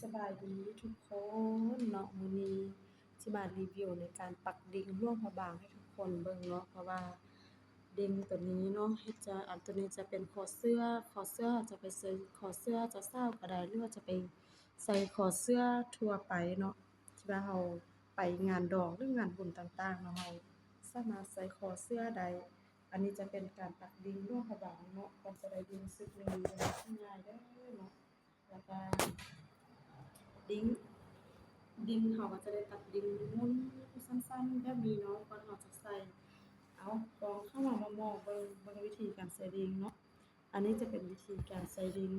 ສະບາຍດີທຸກຄົນເນາະ, ມື້ນີ້ຊິມາຣີວິວໃນການປັກດິງຫຼວງພະບາງໃຫ້ທຸກຄົນເບິ່ງເນາະ, ເພາະວ່າດິງໂຕນີ້ເນາະ ເຮັດຈະ ອັນໂຕນີ້ຈະເປັນຄໍເສື້ອ, ຄໍເສື້ອຈະໄປໃສ່ຄໍເສື້ອເຈົ້າສາວກໍໄດ້ ຫຼືວ່າຈະໄປໃສ່ຄໍເສື້ອທົ່ວໄປເນາະ, ທີ່ວ່າເຮົາໄປງານດອງ ຫຼືງານບຸນຕ່າງໆເນາະ ເຮົາສາມາດໃສ່ຄໍເສື້ອໄດ້. ອັນນີ້ຈະເປັນການປັກດິງຫຼວງພະບາງເນາະ, ກ່ອນຈະໄດ້ດິງຊຸດໜຶ່ງບໍ່ແມ່ນງ່າຍເດີເນາະ. ແລ້ວກະດິງ ດິງເຮົາກໍຈະໄດ້ຕັດດິງໝຸ່ນສັ້ນໆແບບນີ້ເນາະ ກ່ອນເຮົາຈະໃສ່. ເອົາ ກອງເຂົ້າມາໝໍ່ໆ ເບິ່ງ ເບິ່ງວິທີການໃສ່ດິງເນາະ. ອັນນີ້ຈະເປັນວິທີການໃສ່ດິງ.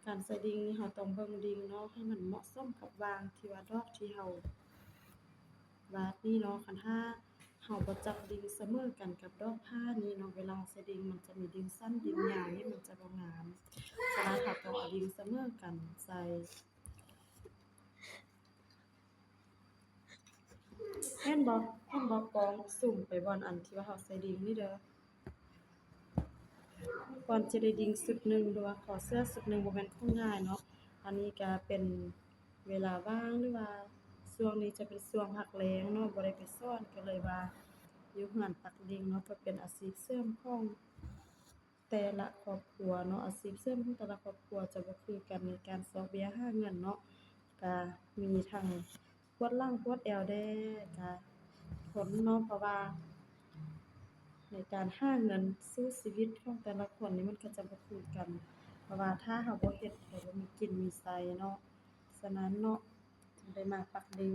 ການໃສ່ດິງນີ້ເຮົາຕ້ອງເບິ່ງດິງເນາະ ໃຫ້ມັນເໝາະສົມກັບຫວ່າງທີ່ວ່າດອກທີ່ເຮົາ ວາດນີ້ເນາະ, ຄັນຖ້າເຮົາບໍ່ຈັບດິງສະເໝີກັນກັບດອກຜ້ານີ້ເນາະ, ເວລາເຮົາໃສ່ດິງ ມັນຈະມີດິງສັ້ນດິງຍາວນີ້ ມັນຈະບໍ່ງາມ. ສະນັ້ນເຮົາຕ້ອງເອົາດິງສະເໝີກັນໃສ່. ເຫັນບໍ່? ເຫັນບໍ່? ກອງຊູມໄປບ່ອນອັນທີ່ວ່າເຮົາໃສ່ດິງນີ້ເດີ. ກ່ອນຈະໄດ້ດິງຊຸດໜຶ່ງ ຫຼືວ່າຄໍເສື້ອຊຸດໜຶ່ງ ບໍ່ແມ່ນຂອງງ່າຍເນາະ. ອັນນີ້ກະເປັນເວລາວ່າງ ຫຼືວ່າຊ່ວງນີ້ຈະເປັນຊ່ວງພັກແລງເນາະ, ບໍ່ໄດ້ໄປສອນ ກໍເລີຍວ່າຢູ່ເຮືອນປັກດິງເນາະ, ເພື່ອເປັນອາຊີບເສີມຂອງແຕ່ລະຄອບຄົວເນາະ. ອາຊີບເສີມຂອງແຕ່ລະຄອບຄົວຈະບໍ່ຄືກັນໃນການຊອກເບ້ຍຫາເງິນເນາະ, ກະມີທັງ ປວດຫຼັງປວດແອວແດ່ ກະທົນເນາະ, ເພາະວ່າໃນການຫາເງິນສູ້ຊີວິດຂອງແຕ່ລະຄົນນີ້ ມັນກໍຈະບໍ່ຄືກັນ, ເພາະວ່າຖ້າເຮົາບໍ່ເຮັດ ເຮົາກໍບໍ່ມີກິນມີໃຊ້ເນາະ. ສະນັ້ນເນາະ ຈຶ່ງໄດ້ມາປັກດິງ